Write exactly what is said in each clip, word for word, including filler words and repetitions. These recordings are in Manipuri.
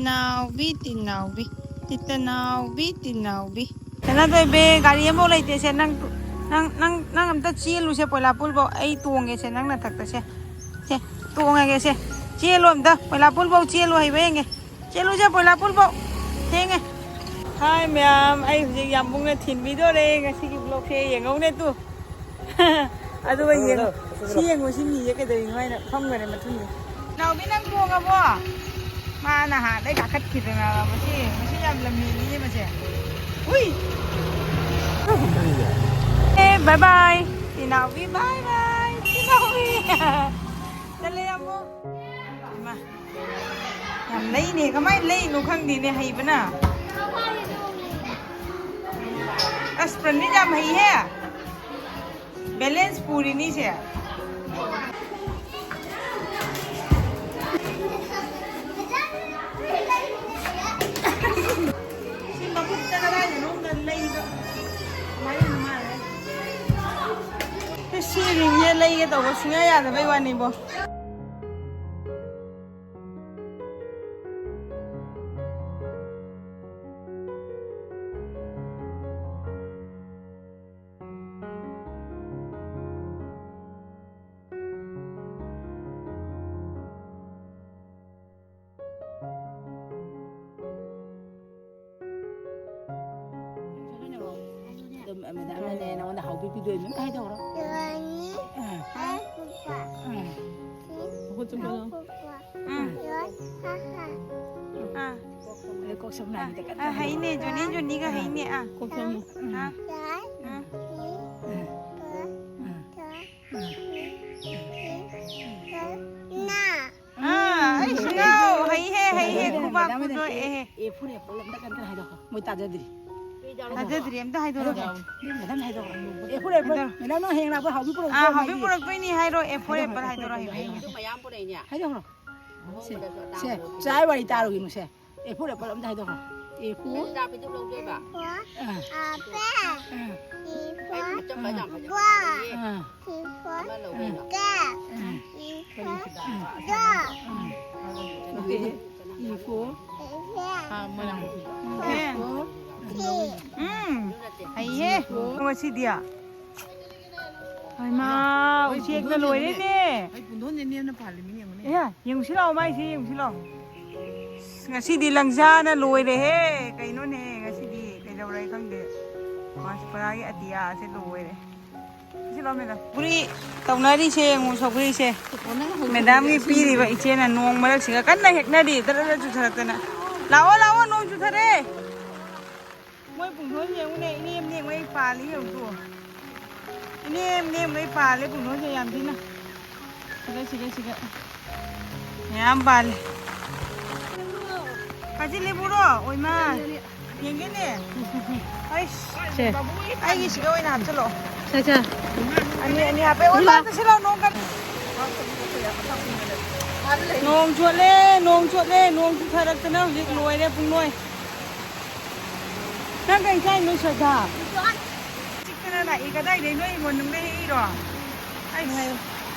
ꯅꯥꯎꯕꯤ ꯇꯤꯟꯅꯥꯎꯕꯤ, ꯇꯤꯇ ꯅꯥꯎꯕꯤ ꯇꯤꯟꯅꯥꯎꯕꯤ꯫ ꯁꯅꯥꯊꯣꯏꯕꯤ, ꯒꯥꯔꯤ ꯑꯃꯐꯥꯎ ꯂꯩꯇꯦꯁꯦ꯫ ꯅꯪ, ꯅꯪ, ꯅꯪ, ꯅꯪ ꯑꯝꯇ ꯆꯦꯜꯂꯨꯁꯦ ꯄꯣꯏꯂꯥꯄꯨꯜꯐꯥꯎ꯫ ꯑꯩ ꯇꯣꯡꯒꯦꯁꯦ ꯅꯪ ꯅꯊꯛꯇꯁꯦ꯫ ꯁꯦ, ꯇꯣꯡꯉꯒꯦꯁꯦ꯫ ꯆꯦꯜꯂꯨ ꯑꯝꯇ, ꯄꯣꯏꯂꯥꯄꯨꯜꯐꯥꯎ ꯆꯦꯜꯂꯨ ꯍꯩꯕ ꯌꯦꯡꯒꯦ꯫ ꯆꯦꯜꯂꯨꯁꯦ ꯄꯣꯏꯂꯥꯄꯨꯜꯐꯥꯎ꯫ ꯊꯦꯡꯉꯦ꯫ ꯍꯥꯏ ꯃꯌꯥꯝ, ꯑꯩ ꯍꯧꯖꯤꯛ ꯌꯥꯝꯕꯨꯡꯅ ꯊꯤꯟꯕꯤꯗꯣꯔꯦ꯫ ꯉꯁꯤꯒꯤ vlogꯁꯦ ꯌꯦꯡꯍꯧꯅꯦ ꯇꯨ꯫ ꯑꯗꯨꯒ ꯌꯦꯡꯉꯣ꯫ ꯁꯤ ꯌꯦꯡꯉꯣ, ꯁꯤ ꯃꯤꯁꯦ ꯀꯩꯗꯧꯔꯤꯅꯣ ꯍꯥꯏꯅ ꯐꯝꯈ꯭ꯔꯦ ꯃꯊꯨꯟꯁꯦ꯫ ꯅꯥꯎꯕꯤ, ꯅꯪ ꯊꯣꯡꯉꯕꯣ? ꯃꯥ ꯅꯍꯥꯟꯗꯩ ꯀꯥꯈꯠꯈꯤꯗꯅ ꯃꯁꯤ, ꯃꯁꯤ ꯌꯥꯝ ꯂꯝ ꯍꯦꯜꯂꯤꯅꯦ ꯃꯁꯦ꯫ ꯍꯨꯏ! ꯑꯦ, bye bye꯫ ꯏꯅꯥꯎꯕꯤ, bye bye꯫ ꯏꯅꯥꯎꯕꯤ꯫ ꯆꯠꯂꯦ ꯑꯃꯨꯛ꯫ ꯏꯃꯥ꯫ ꯌꯥꯝ ꯂꯩꯅꯦ꯫ ꯀꯃꯥꯏꯅ ꯂꯩꯅꯣ ꯈꯪꯗꯦꯅꯦ ꯍꯩꯕꯅ꯫ ꯑꯁ, ꯄ꯭ꯔꯅꯤꯠ ꯌꯥꯝ ꯍꯩꯍꯦ꯫ Balance ꯄꯨꯔꯤꯅꯤꯁꯦ꯫ ꯁꯤ ꯃꯈꯨꯠꯇ ꯀꯗꯥꯏꯗꯅꯣꯝꯗ ꯂꯩꯕ꯫ ꯀꯃꯥꯏꯅ ꯃꯥꯜꯂꯦ? ꯁꯤ ꯁꯤ ꯔꯤꯡꯁꯦ ꯂꯩꯒꯦ ꯇꯧꯕ ꯁꯨꯡꯌꯥ ꯌꯥꯗꯕꯩ ꯋꯥꯅꯤꯕꯣ꯫ ꯑꯗꯨꯝ ꯃꯦꯗꯥꯝꯅꯅꯦ ꯅꯉꯣꯟꯗ ꯍꯥꯎꯕꯤ ꯄꯤꯗꯣꯏꯅꯤ꯫ ꯑꯝꯇ ꯍꯥꯏꯗꯣꯛꯈ꯭ꯔꯣ꯫ ꯌꯣꯅꯤ꯫ ꯑꯥ꯫ ꯑꯀꯨꯞꯄ꯫ ꯑꯥ꯫ ꯁꯤ ꯃꯈꯨꯠ ꯆꯨꯞꯄꯗꯣ꯫ ꯑꯀꯨꯞꯄ꯫ ꯑꯥ꯫ ꯌꯣ ꯍꯥ ꯍꯥ꯫ ꯑꯥ꯫ ꯑꯗ ꯀꯣꯛ ꯁꯝ ꯂꯥꯏꯒꯤꯗ ꯀꯟꯅ ꯑꯥ, ꯍꯩꯅꯦ꯫ ꯖꯣꯅꯤ, ꯖꯣꯅꯤꯒ ꯍꯩꯅꯦ꯫ ꯑꯥ꯫ ꯀꯣꯛ ꯁꯝ꯫ ꯑꯥ꯫ ꯌꯥꯏ꯫ ꯑꯥ꯫ ꯁꯤ꯫ ꯑꯥ꯫ ꯀ꯫ ꯑꯥ꯫ ꯀ꯫ ꯁꯤ꯫ ꯁꯤ꯫ ꯀ꯫ ꯅꯥ꯫ ꯑꯥ, ꯑꯩ ꯁꯤꯡꯒꯥꯎ ꯍꯩꯍꯦ, ꯍꯩꯍꯦ, ꯈꯨꯕꯥꯛ ꯈꯨꯗꯣꯛꯑꯦꯍꯦ꯫ ꯑꯦ ꯐꯣꯔ ꯑꯦꯄꯜ ꯑꯝꯇ ꯀꯟꯅ ꯍꯥꯏꯗꯣꯛꯈꯣ꯫ ꯃꯣꯏ ꯇꯥꯖꯗ꯭ꯔꯤ꯫ ꯇꯥꯖꯗ꯭ꯔꯤ, ꯑꯝꯇ ꯍꯥꯏꯗꯣꯔꯛꯑꯣ꯫ ꯃꯦꯗꯥꯝ ꯍꯥꯏꯗꯣꯛꯈ꯭ꯔꯣ꯫ ꯑꯦ ꯐꯣꯔ ꯑꯦꯄꯜ꯫ ꯍꯥꯏꯗꯣꯔꯛꯑꯣ꯫ ꯃꯦꯗꯥꯝ ꯅꯪ ꯍꯌꯦꯡ ꯂꯥꯛꯄ ꯍꯥꯎꯕꯤ ꯄꯨꯔꯛꯎꯀꯣ ꯑꯥ, ꯍꯥꯎꯕꯤ ꯍꯥꯏꯒꯦ꯫ ꯄꯨꯔꯛꯇꯣꯏꯅꯤ ꯍꯥꯏꯔꯣ, ꯑꯦ ꯐꯣꯔ ꯑꯦꯄꯜ ꯍꯥꯏꯗꯣꯔꯛꯑꯣ ꯍꯥꯏꯕ ꯑꯩꯅ꯫ ꯍꯥꯏꯗꯣꯛꯈ꯭ꯔꯣ꯫ ꯁꯦ, ꯁꯦ, ꯆꯥꯏ ꯋꯥꯔꯤ ꯇꯥꯔꯨꯒꯤꯅꯨ ꯁꯦ꯫ ꯑꯦ ꯐꯣꯔ ꯑꯦꯄꯜ ꯑꯝꯇ ꯍꯥꯏꯗꯣꯛꯈ꯭ꯔꯣ꯫ ꯑꯦ ꯐꯣꯔ꯫ ꯑꯥ꯫ ꯑꯥ꯫ ꯑꯥ꯫ ꯑꯥ꯫ ꯑꯥ꯫ ꯑꯥ꯫ ꯑꯥ꯫ ꯑꯣꯀꯦ꯫ ꯏ ꯐꯣꯔ ꯎꯝ, ꯍꯩꯌꯦ꯫ ꯉꯁꯤꯗꯤ꯫ ꯍꯩꯃꯥ, ꯎꯆꯦꯛꯅ ꯂꯣꯏꯔꯦꯅꯦ꯫ ꯑꯩ ꯄꯨꯡꯗꯣꯟꯁꯦ ꯅꯦꯝꯅ ꯄꯥꯜꯂꯤꯃꯤꯅꯦ, ꯌꯦꯡꯉꯨꯅꯦ꯫ ꯑꯦ, ꯌꯦꯡꯉꯨꯁꯤ ꯂꯥꯛꯑꯣ, ꯃꯥꯏꯁꯦ ꯌꯦꯡꯉꯨꯁꯤ ꯂꯥꯛꯑꯣ꯫ ꯑꯁ, ꯉꯁꯤꯗꯤ ꯂꯪꯖꯥꯅ ꯂꯣꯏꯔꯦꯍꯦ꯫ ꯀꯩꯅꯣꯅꯦ, ꯉꯁꯤꯗꯤ ꯀꯩꯗꯧꯔꯦ ꯈꯪꯗꯦ꯫ ꯃꯥꯁꯄꯔꯥꯒꯤ ꯑꯇꯤꯌꯥꯁꯦ ꯂꯣꯏꯔꯦ꯫ ꯁꯤ ꯂꯥꯎ, ꯃꯦꯗꯥꯝ꯫ ꯁꯧꯒ꯭ꯔꯤ ꯇꯧꯅꯔꯤꯁꯦ ꯌꯦꯡꯉꯨ, ꯁꯧꯒ꯭ꯔꯤꯁꯦ꯫ ꯃꯦꯗꯥꯝꯒꯤ ꯄꯤꯔꯤꯕ ꯏꯆꯦꯅ ꯅꯣꯡ ꯃꯔꯛꯁꯤꯒ ꯀꯟꯅ ꯍꯦꯛꯅꯔꯤ, ꯗꯔ ꯗꯔ ꯆꯨꯊꯔꯛꯇꯅ꯫ ꯂꯥꯛꯑꯣ, ꯂꯥꯛꯑꯣ, ꯅꯣꯡ ꯆꯨꯊꯔꯦ꯫ ꯃꯣꯏ ꯄꯨꯡꯗꯣꯟ ꯌꯦꯡꯉꯨꯅꯦ, ꯏꯅꯦꯝ ꯅꯦꯝꯉꯩ ꯄꯥꯜꯂꯤ ꯌꯦꯡꯉꯨ꯫ ꯏꯅꯦꯝ ꯅꯦꯝꯉꯩ ꯄꯥꯜꯂꯦ ꯄꯨꯡꯗꯣꯟꯁꯦ ꯌꯥꯝ ꯊꯤꯅ꯫ ꯁꯤꯗ, ꯁꯤꯗ, ꯁꯤꯗ꯫ ꯃꯌꯥꯝ ꯄꯥꯜꯂꯦ꯫ ꯐꯥꯖꯤꯜꯂꯦ ꯄꯨꯔꯣ, ꯑꯣꯏꯃꯥ꯫ ꯌꯦꯡꯒꯦꯅꯦ꯫ ꯑꯩꯁ꯫ ꯁꯦ꯫ ꯑꯩꯒꯤꯁꯤꯒ ꯑꯣꯏꯅ ꯍꯥꯞꯆꯤꯜꯂꯛꯑꯣ꯫ ꯁꯦ, ꯁꯦ꯫ ꯑꯅꯤ, ꯑꯅꯤ ꯍꯥꯞꯄꯦ꯫ ꯑꯣꯏꯃꯥ, ꯏꯃꯥ꯫ ꯆꯠꯁꯤꯜꯂꯣ, ꯅꯣꯡ ꯀꯟ-, ꯅꯣꯡ ꯆꯣꯠꯂꯦ, ꯅꯣꯡ ꯆꯣꯠꯂꯦ, ꯅꯣꯡ ꯆꯨꯊꯔꯛꯇꯅ ꯍꯧꯖꯤꯛ ꯂꯣꯏꯔꯦ ꯄꯨꯡꯂꯣꯏ꯫ ꯅꯪ ꯀꯩ ꯆꯥꯏꯅꯣ, ꯁ꯭ꯔꯗꯥ? ꯆꯤꯛꯇꯅ ꯂꯥꯛꯏ꯫ ꯀꯗꯥꯏꯗꯩ? ꯅꯣꯏ ꯍꯤꯡꯒꯣꯜ ꯅꯨꯡꯗꯩ ꯍꯦꯛꯏꯔꯣ? ꯑꯩ ꯍꯥꯏꯌꯨ꯫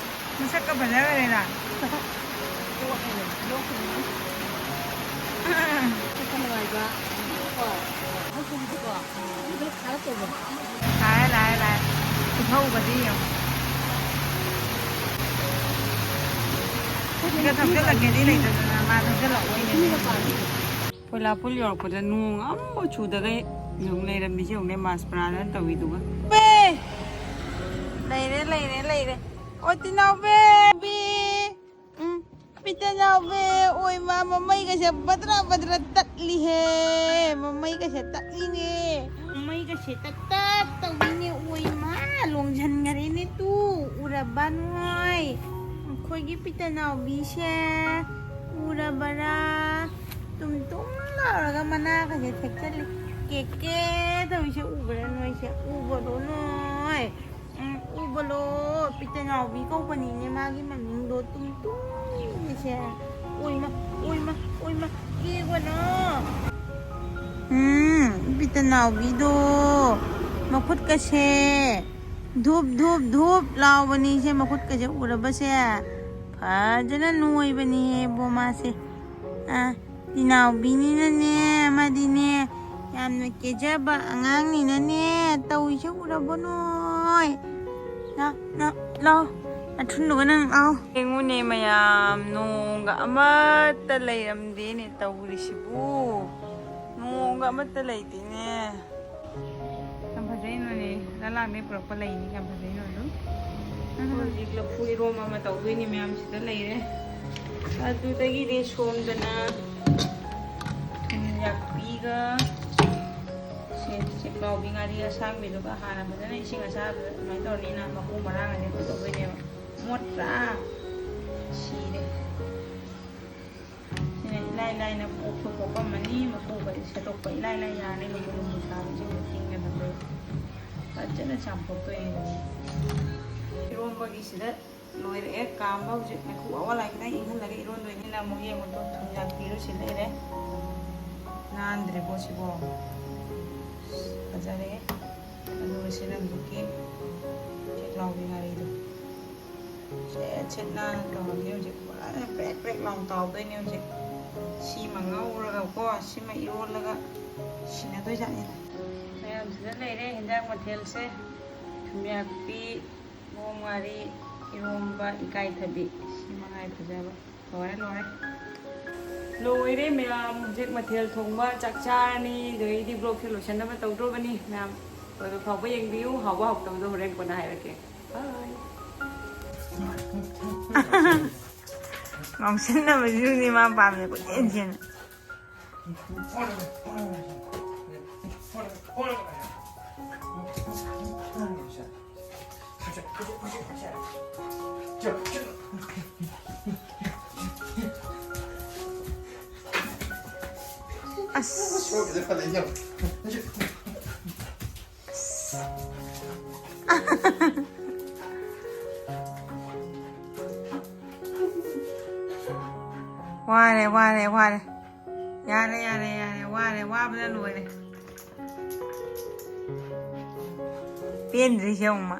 ꯃꯁꯛꯀ ꯐꯖꯈ꯭ꯔꯦꯗ꯫ ꯂꯥꯛꯑꯦ, ꯂꯥꯛꯑꯦ, ꯂꯥꯛꯑꯦ꯫ ꯈꯨꯊꯧꯕꯗꯤ ꯌꯦꯡꯉꯨ꯫ ꯁꯤꯒ ꯊꯧꯖꯤꯜꯂꯛꯀꯦꯗꯤ ꯂꯩꯇꯗꯅ ꯃꯥ ꯊꯧꯖꯤꯜꯂꯛꯑꯣꯏꯅꯦ꯫ ꯄꯣꯏꯂꯥꯄꯨꯜ ꯌꯧꯔꯛꯄꯗ ꯅꯣꯡ ꯑꯃꯐꯥꯎ ꯆꯨꯗꯒꯩ ꯌꯦꯡꯉꯨ ꯂꯩꯔꯝꯃꯤꯁꯦ ꯌꯦꯡꯉꯨꯅꯦ, ꯃꯥꯁꯄꯔꯥꯗꯅ ꯇꯧꯔꯤꯗꯨꯒ꯫ ꯂꯩꯔꯦ, ꯂꯩꯔꯦ, ꯂꯩꯔꯦ꯫ ꯑꯣ, ꯇꯤꯅꯥꯎ baby꯫ ꯎꯝ, ꯄꯤꯇꯅꯥꯎ baby꯫ ꯑꯣꯏ ꯃꯥ, ꯃꯃꯩꯒꯁꯦ ꯕꯗ꯭ꯔ ꯕꯗ꯭ꯔ ꯇꯠꯂꯤꯍꯦ꯫ ꯃꯃꯩꯒꯁꯦ ꯇꯠꯂꯤꯅꯦ꯫ ꯃꯃꯩꯒꯁꯦ ꯇꯠ ꯇꯠ ꯇꯧꯏꯅꯦ꯫ ꯑꯣꯏ ꯃꯥ, ꯂꯣꯡꯁꯟꯈꯔꯦꯅꯦ ꯇꯨ꯫ ꯎꯔꯕ ꯅꯣꯏ? ꯑꯩꯈꯣꯏꯒꯤ ꯄꯤꯇꯅꯥꯎꯕꯤꯁꯦ ꯎꯔꯕꯔꯥ? ꯇꯨꯝ ꯇꯨꯝ ꯂꯥꯎꯔꯒ ꯃꯅꯥꯒꯁꯦ ꯊꯦꯛꯆꯜꯂꯤ꯫ ꯀꯦ ꯀꯦ ꯇꯧꯔꯤꯁꯦ ꯎꯕ꯭ꯔꯥ ꯅꯣꯏꯁꯦ? ꯎꯕ꯭ꯔꯣ ꯅꯣꯏ? ꯎꯝ, ꯎꯕ꯭ꯔꯣ? ꯄꯤꯇꯅꯥꯎꯕꯤ ꯀꯧꯕꯅꯤꯅꯦ ꯃꯥꯒꯤ ꯃꯃꯤꯡꯗꯣ, ꯇꯨꯝ ꯇꯨꯝ ꯇꯧꯔꯤꯁꯦ꯫ ꯑꯣꯏꯃ, ꯑꯣꯏꯃ, ꯑꯣꯏꯃ, ꯀꯦꯒꯅꯣ꯫ ꯎꯝ, ꯄꯤꯇꯅꯥꯎꯕꯤꯗꯣ ꯃꯈꯨꯠꯀꯁꯦ ꯙꯨꯞ ꯙꯨꯞ ꯙꯨꯞ ꯂꯥꯎꯕꯅꯤ ꯁꯦ, ꯃꯈꯨꯠꯀꯁꯦ ꯎꯔꯕꯁꯦ꯫ ꯐꯖꯅ ꯅꯣꯏꯕꯅꯤꯍꯦ ꯕꯣꯃꯥꯁꯦ꯫ ꯑꯥ, ꯇꯤꯅꯥꯎꯕꯤꯅꯤꯅꯅꯦ, ꯃꯥꯗꯤꯅꯦ, ꯌꯥꯝꯅ ꯀꯦꯖꯕ ꯑꯉꯥꯡꯅꯤꯅꯅꯦ, ꯇꯧꯔꯤꯁꯦ ꯎꯔꯕꯣ ꯅꯣꯏ? ꯂꯥꯎ, ꯂꯥꯎ, ꯂꯥꯎ, ꯅꯊꯨꯟꯗꯨꯒ ꯅꯪ ꯂꯥꯎ꯫ ꯌꯦꯡꯉꯨꯅꯦ ꯃꯌꯥꯝ, ꯅꯣꯡꯒ ꯑꯃꯠꯇ ꯂꯩꯔꯝꯗꯦꯅꯦ ꯇꯧꯔꯤꯁꯤꯕꯨ꯫ ꯅꯣꯡꯒ ꯑꯃꯠꯇ ꯂꯩꯇꯦꯅꯦ꯫ ꯌꯥꯝ ꯐꯖꯩ ꯅꯣꯅꯦ꯫ ꯂꯂꯥꯡꯗꯩ ꯄꯨꯔꯛꯄ ꯂꯩꯅꯤ꯫ ꯌꯥꯝ ꯐꯖꯩ ꯅꯣꯗꯣ꯫ ꯍꯧꯖꯤꯛ ꯂꯐꯨ ꯏꯔꯣꯝꯕ ꯑꯃ ꯇꯧꯗꯣꯏꯅꯤ꯫ ꯃꯌꯥꯝ ꯁꯤꯗ ꯂꯩꯔꯦ꯫ ꯑꯗꯨꯗꯒꯤꯗꯤ ꯁꯣꯝꯗꯅ, ꯎꯝ, ꯊꯨꯝ ꯌꯥꯛꯄꯤꯒ ꯁꯦ, ꯁꯦꯛꯂꯥꯎꯕꯤ ꯉꯥꯔꯤ ꯑꯁꯥꯡꯕꯤꯗꯨꯒ ꯍꯥꯟꯅ ꯐꯖꯅ ꯏꯁꯤꯡ ꯑꯁꯥꯕꯗ ꯑꯗꯨꯃꯥꯏꯅ ꯇꯧꯔꯅꯤꯅ ꯃꯀꯨ ꯃꯔꯥꯡ ꯑꯅꯤ ꯇꯧꯗꯣꯏꯅꯦꯕ꯫ ꯃꯣꯠꯇ꯭ꯔꯥ? ꯁꯤꯔꯦ꯫ ꯁꯤꯅ ꯏꯂꯥꯏ ꯂꯥꯏꯅ ꯄꯣꯛꯁꯨ ꯄꯣꯛꯂꯝꯃꯅꯤ, ꯃꯀꯨꯒꯗꯤ ꯁꯦꯠꯇꯣꯛꯄ ꯏꯂꯥꯏ ꯂꯥꯏ ꯌꯥꯔꯅꯤ, ꯂꯨꯝꯕꯨ ꯂꯨꯝꯕꯨ ꯁꯥꯕꯁꯤꯡꯗꯣ ꯇꯤꯡꯒꯗꯕꯗꯣ ꯐꯖꯅ ꯆꯥꯝꯊꯣꯛꯇꯣꯏꯅꯦ꯫ ꯏꯔꯣꯝꯕꯒꯤꯁꯤꯗ ꯂꯣꯏꯔꯛꯑꯦ ꯀꯥꯝꯕ꯫ ꯍꯧꯖꯤꯛ ꯃꯩꯈꯨ ꯑꯋꯥ ꯂꯥꯏ ꯈꯤꯇꯪ ꯏꯪꯍꯜꯂꯒ ꯏꯔꯣꯟꯗꯣꯏꯅꯤꯅ ꯑꯃꯨꯛ ꯌꯦꯡꯉꯨꯗꯣ꯫ ꯊꯨꯝ ꯌꯥꯛꯄꯤꯔꯨ ꯁꯤ ꯂꯩꯔꯦ꯫ ꯅꯥꯟꯗ꯭ꯔꯤꯕꯣ ꯁꯤꯕꯣ? ꯐꯖꯔꯦ꯫ ꯑꯗꯨꯒ ꯁꯤꯅ ꯍꯧꯖꯤꯛꯀꯤ ꯄꯦꯛ ꯂꯥꯎꯕꯤ ꯉꯥꯔꯤꯗꯣ꯫ ꯁꯦꯠ ꯁꯦꯠ ꯅꯥꯟꯅ ꯇꯧꯔꯒꯦ ꯍꯧꯖꯤꯛ꯫ ꯐꯖꯅ ꯄ꯭ꯔꯦꯛ ꯄ꯭ꯔꯦꯛ ꯂꯥꯎꯅ ꯇꯥꯎꯗꯣꯏꯅꯦ ꯍꯧꯖꯤꯛ꯫ ꯁꯤꯃ ꯉꯧꯔꯒꯀꯣ, ꯁꯤꯃ ꯏꯔꯣꯜꯂꯒ ꯁꯤꯟꯅꯗꯣꯏꯖꯥꯠꯅꯤꯗ꯫ ꯃꯌꯥꯝꯁꯤꯗ ꯂꯩꯔꯦ ꯍꯦꯟꯖꯥꯡ ꯃꯊꯦꯜꯁꯦ꯫ ꯊꯨꯝꯌꯥꯛꯄꯤ, ꯄꯣꯡ ꯉꯥꯔꯤ, ꯏꯔꯣꯝꯕ, ꯏꯀꯥꯏꯊꯕꯤ꯫ ꯁꯤ ꯃꯉꯥꯏ ꯐꯖꯕ꯫ ꯂꯣꯏꯔꯦ, ꯂꯣꯏꯔꯦ꯫ ꯂꯣꯏꯔꯦ ꯃꯌꯥꯝ, ꯍꯧꯖꯤꯛ ꯃꯊꯦꯜ ꯊꯣꯡꯕ ꯆꯥꯛ ꯆꯥꯔꯅꯤ, ꯑꯗꯩꯗꯤ vlogꯁꯦ ꯂꯣꯏꯁꯤꯟꯅꯕ ꯇꯧꯗ꯭ꯔꯣꯕꯅꯤ꯫ ꯃꯌꯥꯝ ꯂꯣꯏꯕ ꯐꯥꯎꯕ ꯌꯦꯡꯕꯤꯌꯨ, ꯍꯥꯎꯕ ꯍꯥꯎꯇꯕꯗꯣ ꯍꯣꯔꯦꯟ ꯀꯣꯟꯅ ꯍꯥꯏꯔꯛꯀꯦ꯫ Bye꯫ ꯉꯥꯎꯁꯤꯟꯅꯕꯁꯤꯁꯨꯅꯦ ꯃꯥ ꯄꯥꯝꯃꯤꯁꯦ, ꯀꯣꯏꯆꯦꯟ ꯆꯦꯟ꯫ ꯑꯁ꯫ ꯋꯥꯔꯦ, ꯋꯥꯔꯦ, ꯋꯥꯔꯦ꯫ ꯌꯥꯔꯦ, ꯌꯥꯔꯦ, ꯌꯥꯔꯦ꯫ ꯋꯥꯔꯦ, ꯋꯥꯕꯅ ꯂꯣꯏꯔꯦ꯫ ꯄꯦꯟꯗ꯭ꯔꯤꯁꯦ ꯌꯦꯡꯉꯨ ꯃꯥ꯫